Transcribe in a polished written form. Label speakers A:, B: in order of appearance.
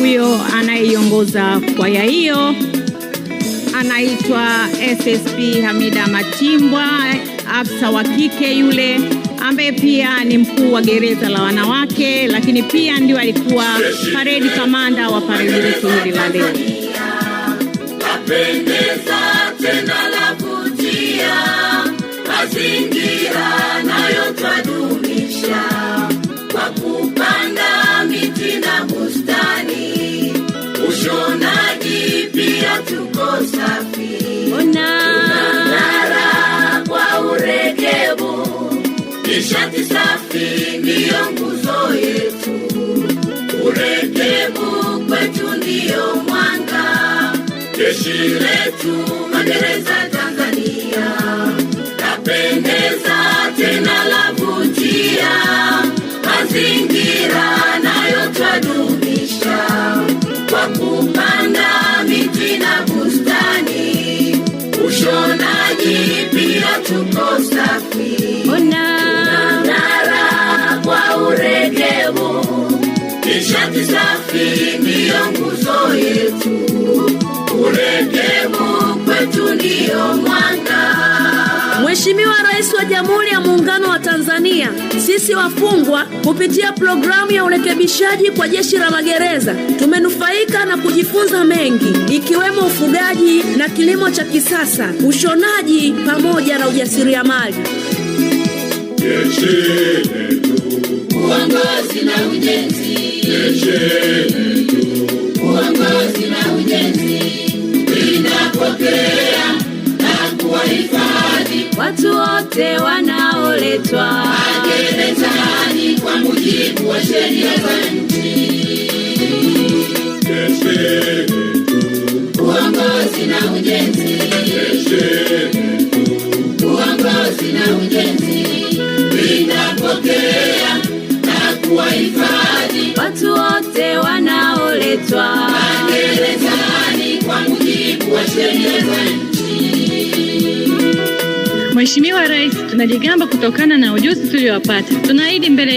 A: Huyo anayeiongoza kwaya hiyo anaitwa SSP Hamida Matimbwa, afisa wa kike yule ambaye pia ni mkuu wa gereza la wanawake, lakini pia ndio alikuwa parade kamanda wa paredi letu hili la leo.
B: Lapendeza tena lavutia, mazingira nayo twadumisha kwa kupanda miti na bustani, ushonaji pia tuko safi, tunang'ara kwa uregebu, nishati safi ndiyo nguzo yetu, uregebu kwetu ndiyo mwanga. Jeshi letu magereza Tanzania lapendeza tena lavutia, mazingira nayo twadumisha kwa kupanda miti na bustani, ushonaji pia tuko safi, tunang'ara kwa uregebu, nishati safi ndiyo nguzo yetu, uregebu kwetu ndiyo mwanga.
C: Mheshimiwa Rais wa Jamhuri ya Muungano wa Tanzania, sisi wafungwa kupitia programu ya urekebishaji kwa Jeshi la Magereza tumenufaika na kujifunza mengi ikiwemo ufugaji na kilimo cha kisasa, ushonaji pamoja na ujasiriamali.
D: Jeshi letu,
B: Uongozi na ujenzi,
D: jeshi letu,
B: uongozi na ujenzi, linapokea na kuwahifadhi
C: watu wote wanaoletwa
B: magerezani kwa mujibu wa sheria za nchi.
D: Jeshi letu,
B: Uongozi na ujenzi,
D: jeshi letu,
B: uongozi na ujenzi, linapokea na kuwahifadhi
C: watu wote wanaoletwa
B: magerezani kwa mujibu wa sheria za nchi.
E: Mheshimiwa Rais, tunajigamba kutokana na ujuzi tuliopata. Tunaahidi mbele